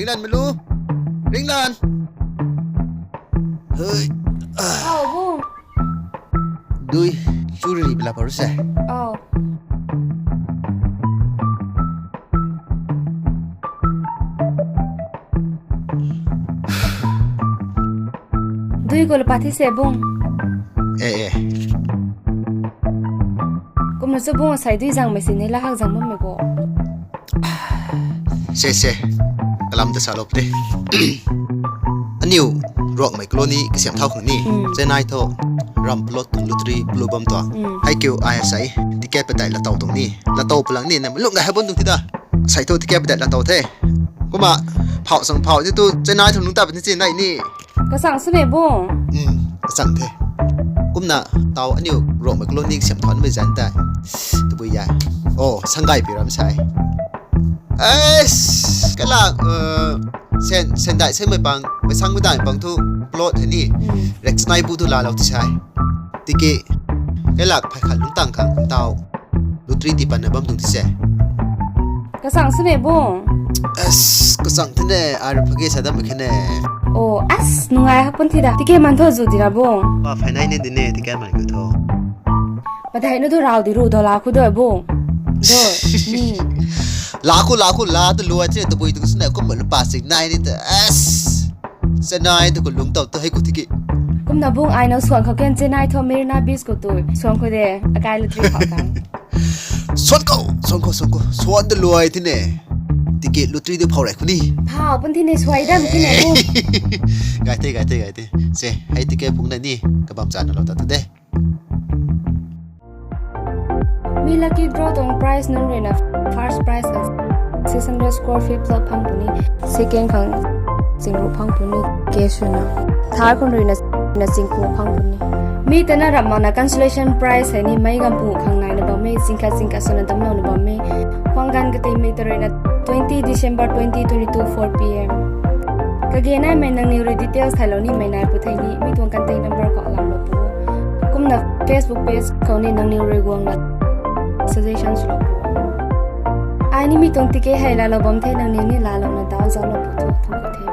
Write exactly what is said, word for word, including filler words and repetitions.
Ringlan mei lu. Ringlan. Hei. Au, bung. Dui, churi bila paru se. Au. Dui ko la pathi se bung. Eh, eh. Kumna chu bung asei dui zang mei si ni la hak zang bam mei ko. Se, se. Kalam ta sa lou pute. Aniu Ruangmei colony kasiam thau khang ni. Hmm. Chennai thu ram plot tuang lottery plu bam tuang. Hmm. Hei kiu I S I ticket padeih la tow tuang ni. La tow palang ni, na lung ga hei bun tuang ti da. Asei thu ticket padeih la tow the. Kumna phau sang phau ti tu Chennai thu nung ta pa ni chi nai ni. Kasang sw ne bung. Hmm, kasang the. Kumna taw aniu Ruangmei colony kasiam thau mei zan ta. Tabui ya. Oh, Sangaipi ram sai. Ais, kala, uh, sen, sendai sen mei pang, mei sang mei dai pang thu plot hei ni. Hmm. Rex nai bu thu la lou ti sai. Tiki, kala phai khat lungtang khang taw lottery ti pan na bam tuang ti se. Kasang sw ne bung. As, kasang the ne, ai ra phage sa dam khe ne. Oh, as, nungai hak pun thi da. Tiki man tho zu di ra bung. Pa phai nai ne di ne, tiki man ku tho. Padeih na tu rau di ru do la khu do bung. Do, ni. La khu, la khu, la tu luai ti ne, tabui tu sw ne, kum ma lu pa sing nai ni ta. As. Chennai tu ku lung tau tu hei ku tiki. Kumna bung ai na suan khou ken Chennai thu Marina Beach ku tu. Suan khou de, akai lottery phau tang. Suan khou, suan khou, suan khou. Suan tu luai ti ne. Tiki lottery tu phau rai khu ni. Phau pun ti ne suai dam ti ne bung. Gai te, gai te, gai te. Se, hei tiki phung na ni, kabam cha na lou ta tu de. Mi lucky draw tuang prize nunc rui na first prize khang six hundred square feet plot phang puni, second khang chingru phang puni, cash rui na, third khang rui na, na chingku phang puni. Mi ta na rap mak na consolation prize hei ni meic gampu khang nai na bam e, chingkhat chingkhat sw na damclou na bam e. Khwang ganv katei mei ta rui na twenty December twenty twenty-two four P M. Kage naimei nangniw rui details thaylou nimei nai pu thei ni, mi tuang contact number khou lam lou pu. Kumna Facebook page khou ni nangniw rui guang na suggestion swlou pu. Ai ni mi tuang tiki hei laalou bam the, nangniw ni laalou na daw zauclou pu thu thangc ka the.